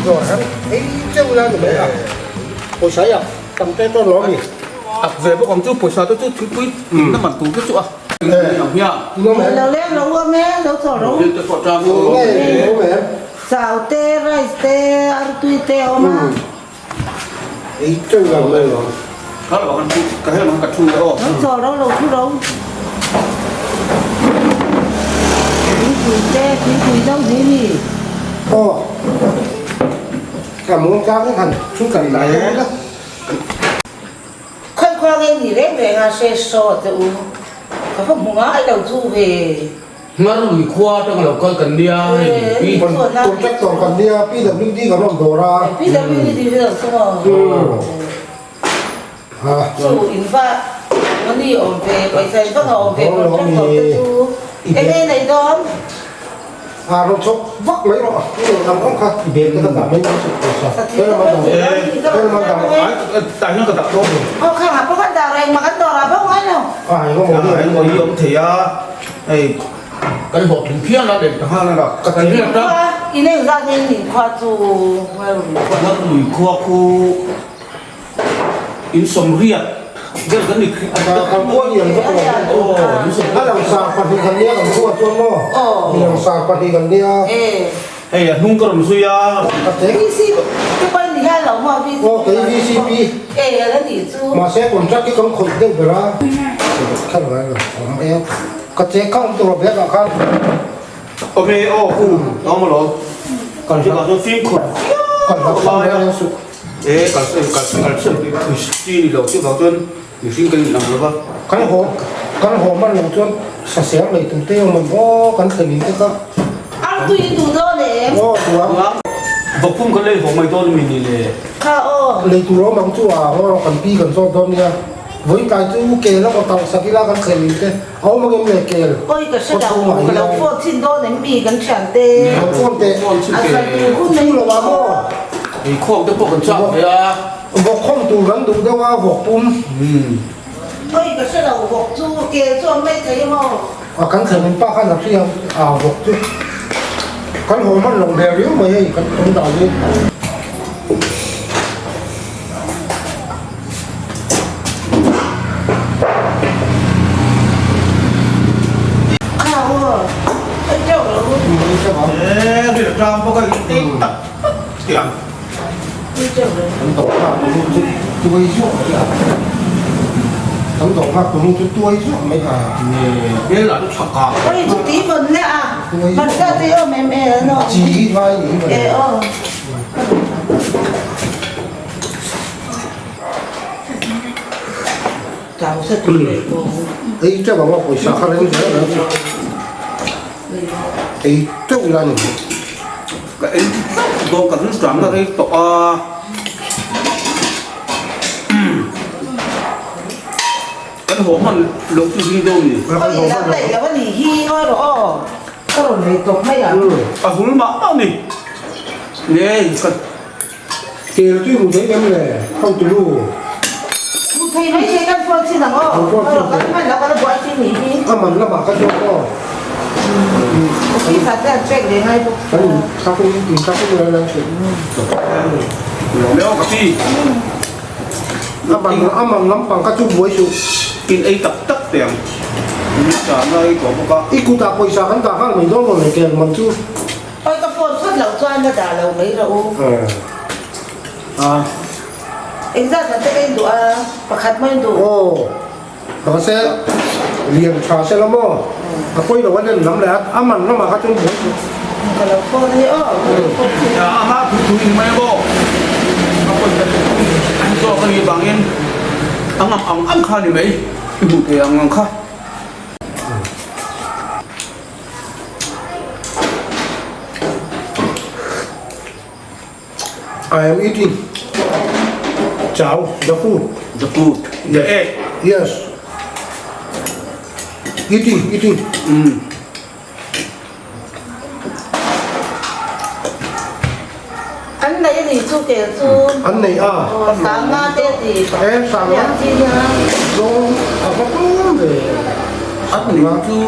Dawr han ei teuh la ni mai a, pawisa hi a tam te chuan lo a ni. Ak ve bawk ang chu pawisa te chu thingpui inna man tur te chu a ang hian. Lo leng lo awm e, lo chaw ro. Chau te, rice te, artui te a awm a. Ei teuh la mai lo. Ka lo kan thu ka hel mang ka thu e aw. Lo chaw ro lo thu ro. Thingpui te, thingpui no ni ni. Aw. Ka muang tlang in han thu kan lai e. Khawi khua nge ni reng reng a hre saw che u. Ka va hmu ngai lo chu ve. Ngarui khua atanga lo kal kan nia hei pi. Contractor kan nia PWD kan rawn dawr a. PWD hi lo chu maw. Chu in va money awm ve pawisa in va nga awm ve contractor te chu eng nge nei dawn. A rawn chhawk vak mai rawh i rawn ang ang kha i bag te ka dah mai mai chu pawisa. Helama dah tah hian ka dah dawn. Aw kha ngah pawh kan dah reng mah kan dawr ah bawk ngai lo. A engemaw hi engemaw hi awm thei a. Hei kan hlawhtling phian a lem ta nghal a ka ti riat a. In eng zat nge in khua chu Ngarui khua. Ngarui khua khu in sawmriat vel kan ni Kan khua lian vak lo. A langsar pahnih kan nia kan khua chuan maw langsar pahnih kan nia. Hei a hnung ka rawn zui a. VCP te pawh ni hian lo maw VCP. Aw kei VCP. E a nih chu. Mahse contract hi kan khawih deuh ber a. Kha ngai lo awm e. Ka che kha awm tur a bag ah khan. Awm e aw hu awm alawm. Kan hriat ah chuan fimkhur Kan hlauh hlauh reng reng suh. E kal kal kal chhiat thui chi ni lo chuvang chuan mihring kan inang lo va. Kan haw kan haw man lo chuan saseng lei tur te awm ang aw kan thlen in te kha. Artui in duh dawn em? Aw duh ang. Vawkpum kan lei haw mai dawn mi ni le? Kha aw. Lei tur awm ang chu a haw rawh kan pi kan zawt dawn nia. Vawi tlai chu kel a aw talh sak ila kan thlen in te a awm ang em le kel? Oi ka hre lo, ka lo phone chhin dawn em mi kan thian te. Lo phone teh. A sawi tur hun nei Chu lo ah maw? Inkhawm te pawh kan chak ve a. Vawk khawm tur kan duh deuh a vawk pum. Oi ka hre lo vawk chu kel chu a mai thei maw? A kan thlen in pa khan a hria a vawk chu kan haw hman lo hmel riau mai hei kan awm dan hi. Kha aw ei teuh lo. E ri tang bawk a in tak tak tiang. Kan dawr nghak tu nu chu tuai zuah mai a. Kan dawr nghak tu nu chu tuai zuah mai a. Hmel lah chu tha kang. Oi chu ti vawn le a. Man ka ti awm em e no. Chi hi vai ni hi E aw. Chau sa tu le ko. Ei teuh ang a pawisa kha reng zel reng chu. Ei teuh ila ni. Ka ei chauh dawn ka ring tlang na rei tawh a. Kan haw hman lo chu zing dawn ni. Oi lam daih lo a nih hi ngawi rawh aw. Ka rawn lei tawp mai ang. A hul mah mah a ni. Nge ka Tel chu i hmu thei em le? Ho tu lu. Hmu thei mai thei kan phone chin ang aw. Phone chin Kan hman lo kan buai chin nih hi. A man lamah ka zawk aw. Office ah te an pek ve ngai bawk. Kan in thak in in thak in lai chu. Leo ka pi. A man a man lampang ka chu buai suh. In ei tak tak te ang. Ni ta nai tawh bawk a. I kutah pawisa kan dah nghal mai dawn lo le kel man chu. Oi ka phone phawt loh chuan la dah lo mai rawh u. Engzat man te ka in duh a, pakhat maw in duh? Aw, mahse lian tha se la maw? A pawi lo a len lam leh a, a man lamah kha chuan buai suh. Ka lo phone hi aw, ka lo phone hi. A hma thu thu in mai maw? A pawi ta zawk a nih vangin a ngam ang ang kha ni mai, i hmuh thei ang ang kha. I am eating chow, the food. The food, the egg. Yes. Eating, eating. An nei a nih chu kel chu. An nei a. Aw, sanga te a ti. E, sanga. Zawng a va tlawm ve. An nei chu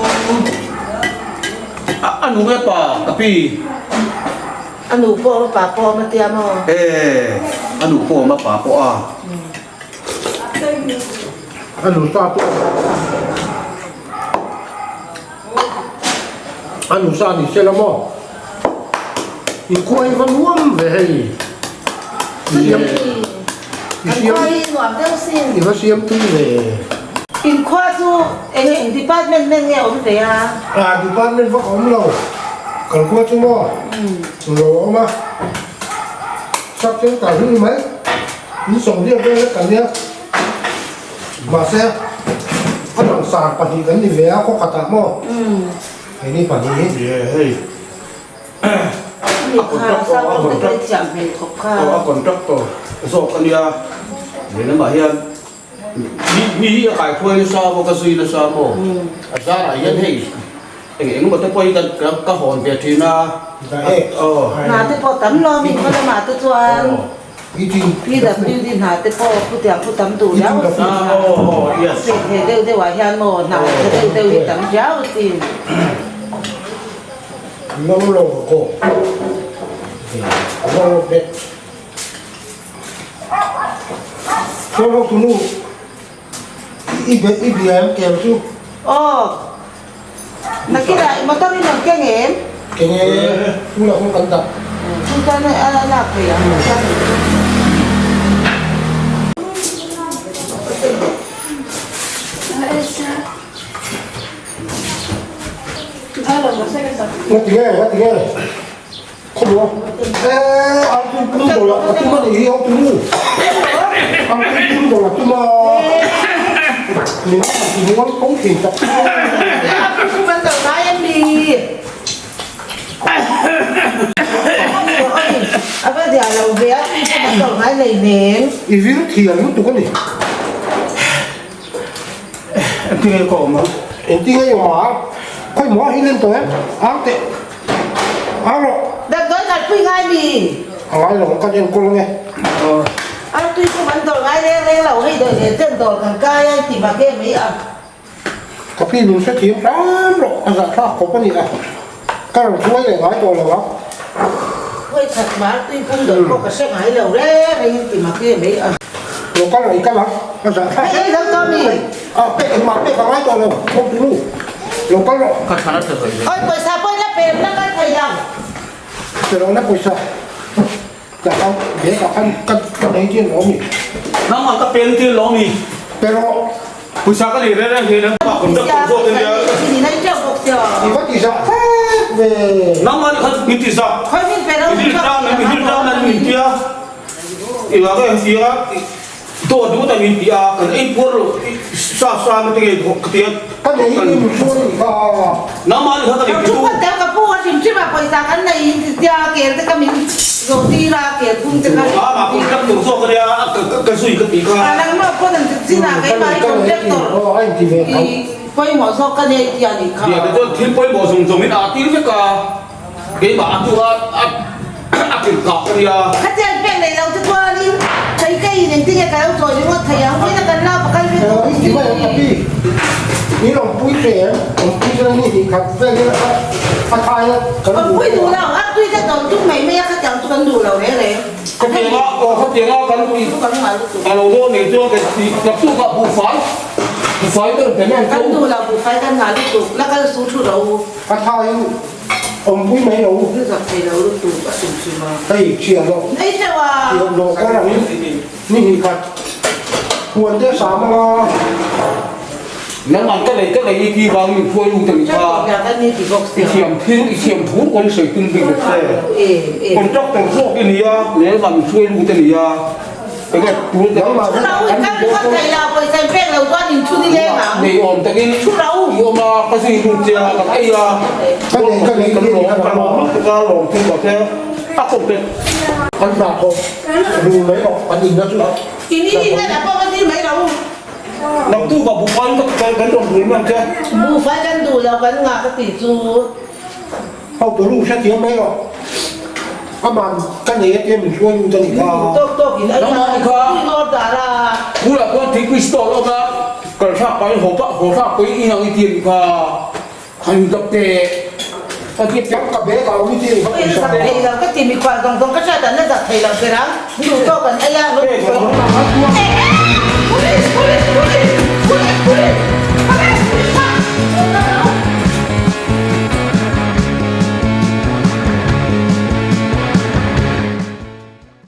a nu nge pa ka pi. A A nu pawh awm a pa pawh awm a tia maw? E, a nu pawh awm a pa pawh a. A nu sa pawh a nu sa ni se la maw? I khua hi va nuam ve hei. I siam i nuam deuh sin. I va siam tui ve. In khua chu eng eng department men nge awm ve a? A department vak a awm lo. Kan khua chu maw lo a awm a. Sub center hi ni mai. In sawmriat vel vek kan nia. Mahse a langsar pahnih kan ni ve a khaw khatah maw. Keini pahnih hi. Hei. Ani kha sang te pawh thiam hmel khawp kha. Aw a contractor zawk a nia lehlamah hian mi mi hi a kaihruai nasa maw ka zui nasa maw a zarah hian hei eng eng emaw te pawh hi ka ka hawn ve thin a aw. Hna te pawh tam lo mi khaw lamah te chuan PWD hna te pawh khutiang khu tam duh riau a sin a pek thei deuh deuh ah hian maw hna tha deuh deuh hi tam riau a sin. Lo lo ko lo lo bet lo lo tu nu i be i bia em kem chu aw nakina motor in rawn keng em keng e tu la kawng kan dah chu chuan a lak thei ang chuan Ngati nge, ngati nge. Khawm lo. Eh, ang tui pum dawr a tum a nih hi, ang tui nu. Ang tui pum dawr a tum a. Min ti mual tho thin tak. I vir thiam lutuk a ni. Engtin nge ka awm a? Engtin nge i awm a? Khawi maw hi len tawh em? Ang teh. Ang rawh. Damdawi kalpui ngai mi? A ngai lo ang kan enkawl ange. Artui pawh kan dawr ngai reng reng lo hei dawr nen chen dawr kan kai a inti mak em mai a. Ka pi min hrethiam hram rawh a zahthlak khawp a ni a. Ka rawn hruai leh ngai tawh lo ang. Khawi khat mah artui pum dawr pawh ka hre ngai lo reng reng inti mak em mai a. Lo kal rawh i kal ang a zahthlak. Hei lo tawh mi? A pek engmah pek a ngai tawh lo khaw tunu lo kal rawh. Ka thlan a tha sawi ve. Oi pawisa pawh ila pem na kal thei lo. Pe lo na pawisa. Ka kal bag ah khan ka ka nei tir lo mi. Nangmah ka pen tir lo mi. Pe rawh. Pawisa ka nei reng reng hle nangmah contact tur zawk ania. I va ti zah vek ve. Nangmah nih khan min ti zah. I hil tlang i hil tlang nan min tia. I va ka en tia. Dawt duh ta min ti a, kan ei puar loh sa sa na te ngei thawk ka ti a. Ka nei hi min hruai ni kha. Nangmah ni kha ka nei Thu khat deuh ka pu a hrim hrim a pawisa kan nei in ti sia kel te ka min zawh tir a kel phung te kha. A mah contract tur zawk a nia ka zui ka ti kha. A nangmah pawn an ti chin a keimah hi contractor i pawimawh zawk ka nei ti a nih kha. Nia tichuan thil pawimawh zawng zawng in a tir vek a keimah a hnu a a tirh kah ka nia. Khatiang pek nei lo te chuanin thei ka in engtin nge ka lo chawi ringawt thei ang vawiin a kan lak a kal ve tawh ni si. Ka pi, i lawmpui che em? Awmpui chuan ni hnih khat vel in a thai a kan duh. Awmpui duh lo, a tui te dawr tum mai mai a khatiang chu kan duh lo reng reng. Khatiang a, aw khatiang a kan tih a lo dawn nei chuan ka tih naktuk ah buhfai, buhfai ber pe mai ang Kan duh lo, buhfai kan ngah lutuk, la kal su thu ro u. A thai in Awmpui mai lo. Ka zak thei lo lutuk a hrim hrim a. Hei thiam loh. Nei teuh a. Thiam loh ka rang ni hnih khat. Huan te sam anga. Nangmah ka nei ka nei i ti vang min hruai lut a ni kha. I thiam thil i thiam thu pawn sawi tum bik lo che. Contractor zawk i nia lehlamah min hruai lut a nia. Enge tul te. Nangmah Thu rau i kal ringawt thei lo pawisa in pek lo chuan in thu ni leng ang. Nei awm takin Thu rau. i awm a ka zui lut che a kan ei a. Ka nei ka nei Kan lawm ka lawm lutuk a lawm thil lo che a kawp te. Kan hna thawk rul mai rawh kan inna chu. In in in a pawh ka zir mai lo. Naktuk ah buhfai kan kan rawn rul mai ang che. Buhfai kan duh lo kan ngah ka tih chu. Ho turu hrethiam mai rawh. Aman ka nei atia min hruai lut a nih kha. Tawk tawk in a Nangmah nih kha. Pui ngawr dar a. Bulah chuan thingpui store a awm a, kal thlak pahin haw pah haw thlak pawhin in ang i ti a nih kha. Khan dap teh. Ka bag ah awm i ti a ni kha pawisa. Zak thei lo ka ti mikhual zawng zawng ka hriat an la zak thei lo ber ang, duh tawk an ei a.